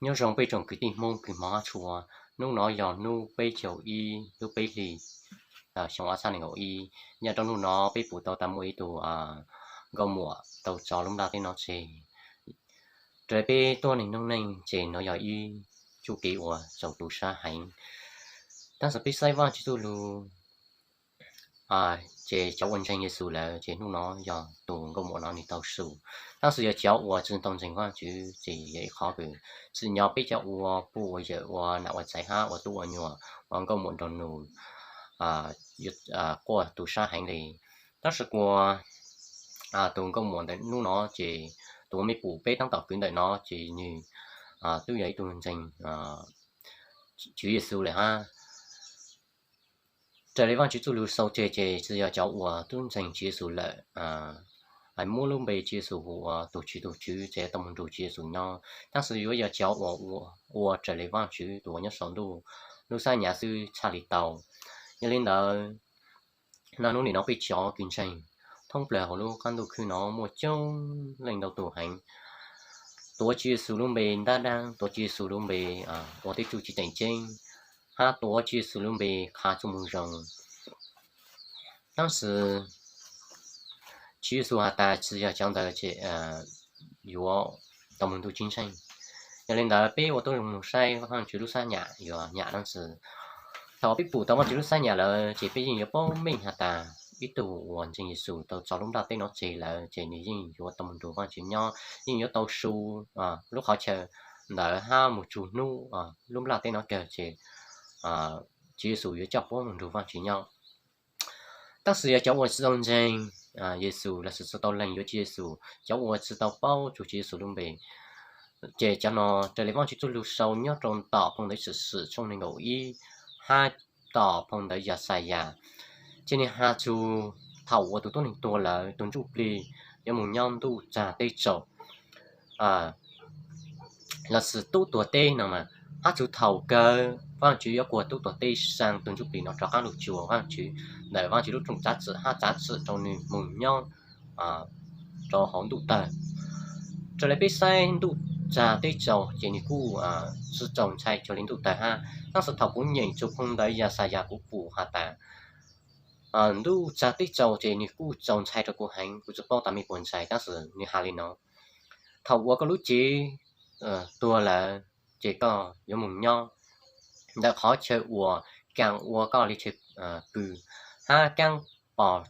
Nyob zoo peb tsoom kwv tij Hmoob kwv hmov tshua, hnub no yog hnub peb caug ib lub peb hlis xyoo ob txhiab nees nkaum ib. Nyob rau hnub no peb pum tau tas muaj ib tug nkauj muam tau tso lub nplaj teb no tseg. Raws li peb tuab neeg noob neej ces no yog ib txuj kev uas txaus tu sab heev. Tab sis peb saib Vajtswv txuj lug ces cov uas ntseeg Yexus lawm ces hnub no yog tus nkauj muam no nws tau su. Tab sis yog cov uas tsis tau ntseeg Vajtswv ces yog ib qhov kws tsim nyog peb cov ua puj ua yawm ua nam ua txaiv hab ua tub ua nyuam ua nkauj muam nraug nus quaj tu sab heev li. Tab sis kuas tus nkauj muam ntawm hnub no ces tus uas mej pum peb taab tom kwv ntawm no ces nws twb yog ib tug ntseeg Tswv Yexus lawm hab. Raws li Vajtswv txuj lug sau tseg ces tsis yog cov uas twb ntseeg Tswv Yexus lawm muab lub npe Tswv Yexus hu ua tug Tswv tug Tswv ces tau moog nrug Tswv Yexus nyob. Tab sis yuav yog cov uas ua raws li Vajtswv tus uas nyob saum ntuj lub sab nyav xwb txhaj li tau. Yog li ntawd, naj nub nim no peb cov kws ntseeg thoob plawg hauv lub qaab ntuj khwb no muaj coob leej ntau tug heev tuav Tswv Yexus lub npe ntab daab, tuav Tswv Yexus lub npe ua tej txuj ci tseem ceeb, hab tuav Tswv Yexus lub npe qha txuj moo zoo. Tab sis Tswv Yexus has tas tsis yog cov ntawd yuav tau moog ntuj ceeb tsheej. Yog li ntawd peb ua tau zoo moog saib Vajtswv lub sab nyam yuav nyam dlaab tsi. Thaum peb pum tau Vajtswv lub sab nyam lawm ces peb yeej yuav paub meej has tas ib tug uas ntseeg Yexus tau tso lub nplaj teb no tseg lawm ces nws yeej yuav tau moog nrug Vajtswv nyob, yeej yuav tau su lub qhov chaw ntawd hab moog txug hnub lub nplaj teb no kawg ces Tswv Yexus yuav coj puab moog nrug Vajtswv nyob. Tab sis yog cov uas tsis tau ntseeg Yexus lossis tsis tau lees yuav Tswv Yexus, cov uas tsis tau paub txug Tswv Yexus lub npe, ces cov no raws li Vajtswv txuj lug sau nyob rau tom phoo ntawv Tshwm Sim tshooj nees nkaum ib hab tom phoo ntawv Yaxayas, ces nws has txug thaum uas tus tuab neeg tuag lawm tus ntsuj plig yuav moog nyob ntuj txag teb tsaus lossis tub tuag teb no mas, hab txug thaum kawg Vajtswv yuav kuas tub tuag teb saa tug ntsuj plig no rov qaab lug cuag Vajtswv ntawm Vajtswv lub rooj txav txim hab txav txim rau nws moog nyob rau hauv ntuj tawg. Raws li peb saib ntuj txag teb tsaus ces nws kuj tsis txaus ntshai cuag li ntuj tawg hab. Tab sis thaum kuv nyeem txug phoo ntawv Yaxayas kuv pum has tas ntuj txag teb tsaus ces nws kuj txaus ntshai rau kuv heev, kuv tsis paub tas mej puas ntshai, tab sis nws has li no: Thaum uas koj lub cev tuag lawm ces koj yuav moog nyob ntawm qhov chaw uas kaam ua koj li chaw pw hab kaab pos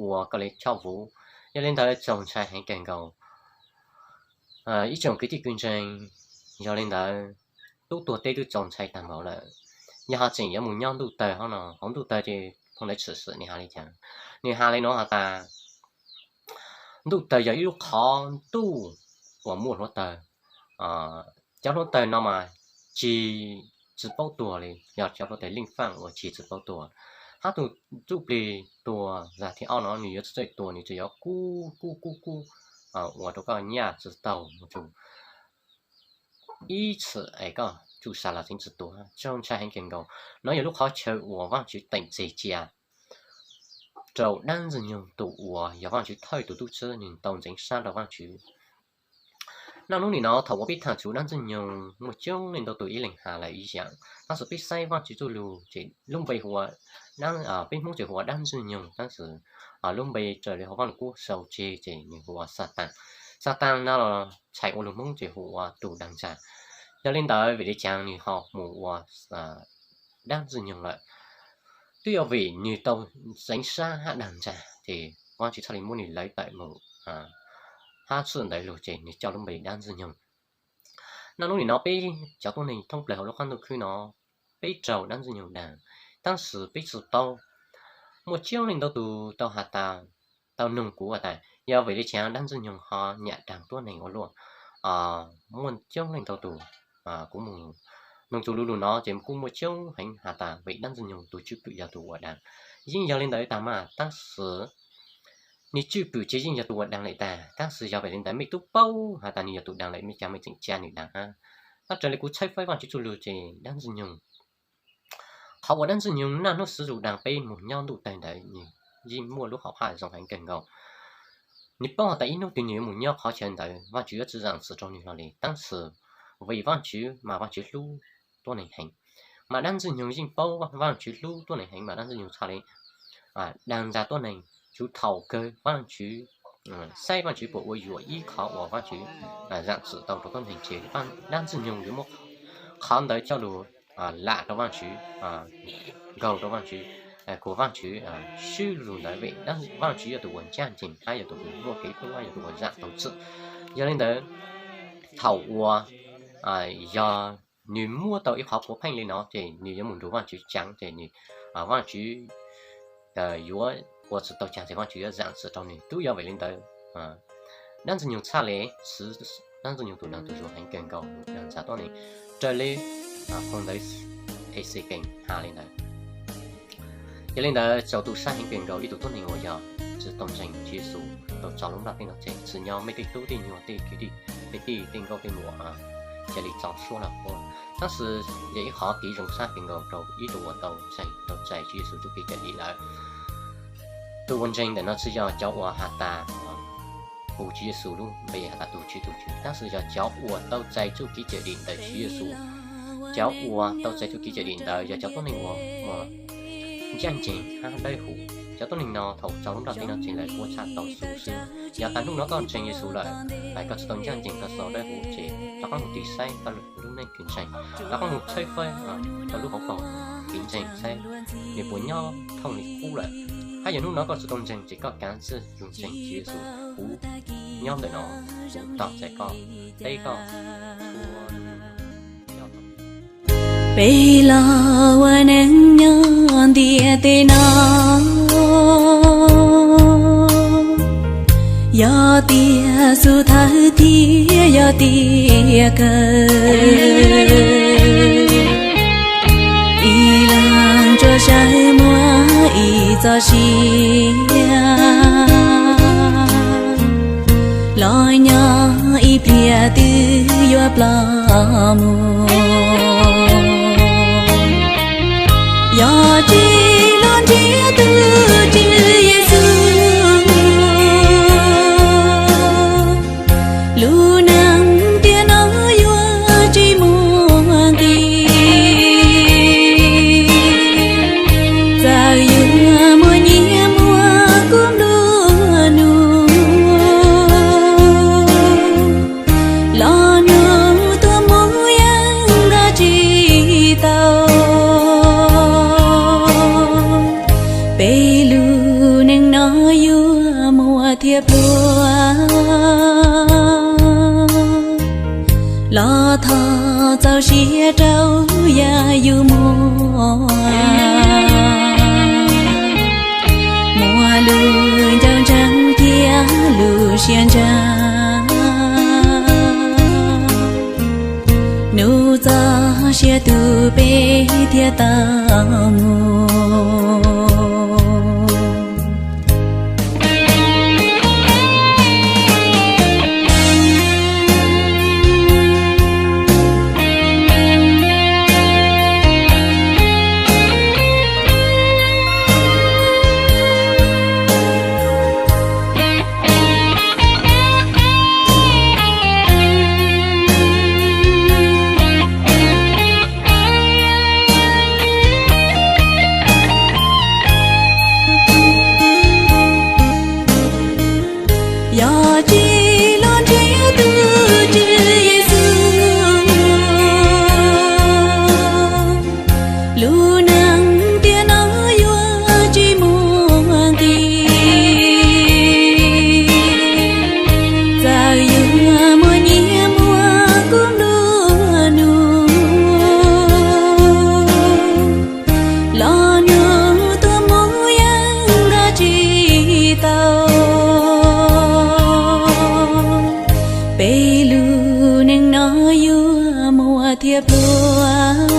ua koj li choj vuv. Yog li ntawd txaus ntshai heev kawg nkaus ib tsoom kwv tij kwv ntseeg. Yog li ntawd tub tuag teb twb txaus ntshai taag npaum lawm, yog ho tseem yuav moog nyob ntuj tawg hab no, hauv ntuj tawg ces phoo ntawv Tshwm Sim nws has li cas? Nws has li no has tas ntuj tawg yog ib lub qhov ntuj uas muaj hluav taws. Cov hluav taws no mas cig tsis paub tuag li, yog cov hluav taws leej faaj uas cig tsis paub tuag. Hab tug ntsuj plig tuag zag thib ob no nws yuav txawj tuag, nws tsuas yuav kub kub kub kub ua rau koj nyaj tsis taug mus txug ib txhis es koj tsuj sa los tseem tsis tuag. Txaus ntshai heev kawg nkaus. No yog lub qhov chaw uas Vaajtswv teem tseg cia rau dlaab Ntxwg Nyoog tus uas yog Vaajtswv thawj tus tub txib, nws tau ntxeev sab rau Vaajtswv. Naj nub nim no thaum uas peb thaam txug dlaab Ntxwg Nyoog muaj coob leej ntau tug ib leeg has lawm ib yaam, tab sis peb saib Vaajtswv txuj lug ces lub npe hu ua dlaab, peb Hmoob ces hu ua dlaab Ntxwg Nyoog, tab sis lub npe raws li hauv Vaaj Lug Kub sau tseg ces nws hu ua Xataan. Xataan no los txhais ua lug Hmoob ces hu ua tug daag ntsaag. Yog li ntawd vim li cas nws ho mus ua dlaab Ntxwg Nyoog lawm? Twb yog vim nws tau ntxeev sab hab daag ntsaag ces Vaajtswv txhaj li muab nws lawv tawm mus hab txij ntawd lug ces nws coj lub npe dlaab Ntxwg Nyoog. Naj nub nim no peb cov tuab neeg thoob plawg hauv lub qaab ntuj khwb no, peb raug dlaab Ntxwg Nyoog daag, tab sis peb tsis paub. Muaj coob leej ntau tug tau has tas, tau noog kuv has tas yog vim li cas dlaab Ntxwg Nyoog ho nyam daag tuab neeg ua luaj. Muaj coob leej ntau tug, kuv mus noog txug lu lug no ces kuj muaj coob heev has tas vim dlaab Ntxwg Nyoog tug tswj pwm yog tug ua daag. Yeej yog li ntawd tag mas, tab sis nws tswj pwm ces yeej yog tug ua daag lawm tag, tab sis yog vim li ntawd mej tub paub has tas nws yog tug daag lawm, mej caag mej tseem ca nws daag hab? Tab raws li kuv tshawb faib Vaajtswv txuj lug ces dlaab Ntxwg Nyoog, qhov uas dlaab Ntxwg Nyoog naj nub xwb zug daag peb mus nyob ntuj tawg ntawd, nws yeej muaj lub hom phaj zoo heev kawg nkaus. Nws paub has tas ib nub twg nws yuav mus nyob qhov chaw ntawd, Vaajtswv yuav tsi zaam txim rau nws hlo li, tab sis vim Vajtswv mas Vajtswv hlub tuab neeg heev. Mas dab Ntxwg Nyoog yeej paub Vajtswv hlub tuab neeg heev mas dab Ntxwg Nyoog txhaj le dag ntxa tuab neeg, tsuav thaum kawg Vajtswv, saib Vajtswv puas ua yuam ib qhov uas Vajtswv zam txim tau rau tuab neeg ces dab Ntxwg Nyoog yuav muab qhov ntawd coj lug lam rau Vajtswv, nkaug rau Vajtswv, kuas Vajtswv swb lug ntawd vim Vajtswv yog tus uas ncaj ncees hab yog tus uas muaj kev hlub hab yog tus uas zam tau txim. Yog li ntawd, thaum uas yog nws muab tau ib qhov puav pheej li no ces nws yuav mus nrug Vajtswv caav ces nws, Vajtswv yuav ua tsi tau caag ces Vajtswv yuav zam txim rau nws. Tub yog vim li ntawd, dab Ntxwg Nyoog txhaj le xwv dab Ntxwg Nyoog tus dlaag tus zuag heev kawg nkaus lug dag ntxa tuab neeg raws le phoo ntawv Exekees has li ntawd. Yog li ntawd txaus tu sab heev kawg nkaus ib tug tuab neeg uas yog tsi tau ntseeg Tswv Yexus tau tso lub nplaj teb no ces tsim nyog mej tej tub tej nyuag tej kwv tij tej tij tej nkauj tej muam cia li txaus suab lawm ua. Tab sis yog ib qhov kev zoo sab kawg nkaus rau ib tug uas tau ntseeg tau txais Tswv Yexus txuj kev cawm dim lawm. Tus uas ntseeg ntawm no tsi yog cov uas has tas hu Tswv Yexus lub npe has tas tug Tswv tug Tswv, tab sis yog cov uas tau txais txuj kev cawm dim ntawm Tswv Yexus. Cov uas tau txais txuj kev cawm dim ntawd yog cov tuab neeg uas ncaj ncees hab dawb huv. Cov tuab neeg no thaum tso lub nplaj teb no ces lawv ua txhaj tau xu xwb. Yog tas hnub no koj ntseeg Yexus lawm, koj tsi tau ncaj ncees koj tsi tau dawb huv ces rov qab mus tiv saib koj lub neej kws ntseeg, rov qab mus tshawb fawb koj lub hauv paug kev ntseeg saib nws puas nyob thooj li qub lawm. Hab yog hnub no koj tsi tau ntseeg ces koj kav txij lug ntseeg Tswv Yexus, kuv nyob ntawm no, kuv tau txais koj, teb koj. Peb los ua neej nyob ntiaj teb no, yog tias xub thawj thiab yog tias kawg, ib leeg tsuas saib muaj ib txoj sia los nyob ib pliag twb yuav ploj mus. Yog tsis los nrhiav tus Tswv Yexus, lub neej tiam no yuav tsis muaj nqis. Txawm yuav muaj nyiaj muaj kub nplua nuj, los nug tuab mus yeej nqa tsis tau. Peb lub neej no yuav muaj thiab pluag, los thov txaus siab rau yam yus muaj. Muaj lub ncauj ntseeg thiab lub siab ntseeg, nug txoj sia tu peb thiaj tau mus. Yog tsis los nrhiav tus Tswv Yexus, lub neej tiam no yuav tsis muaj nqis. Txawm yuav muaj nyiaj muaj kub nplua nuj, los nug tuab mus yeej nqa tsis tau. Peb lub neej no yuav muaj thiab pluag,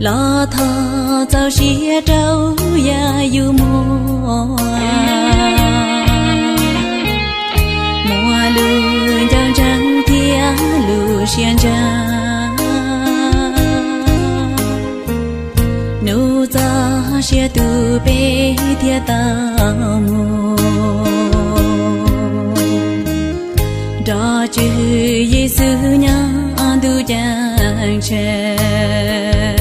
los thov txaus siab rau yam yus muaj. Muaj lub ncauj ntseeg thiab lub siab ntseeg, nug txoj sia tu peb thiaj tau mus. Nrog Tswv Yexus nyob ntuj ceeb tsheej.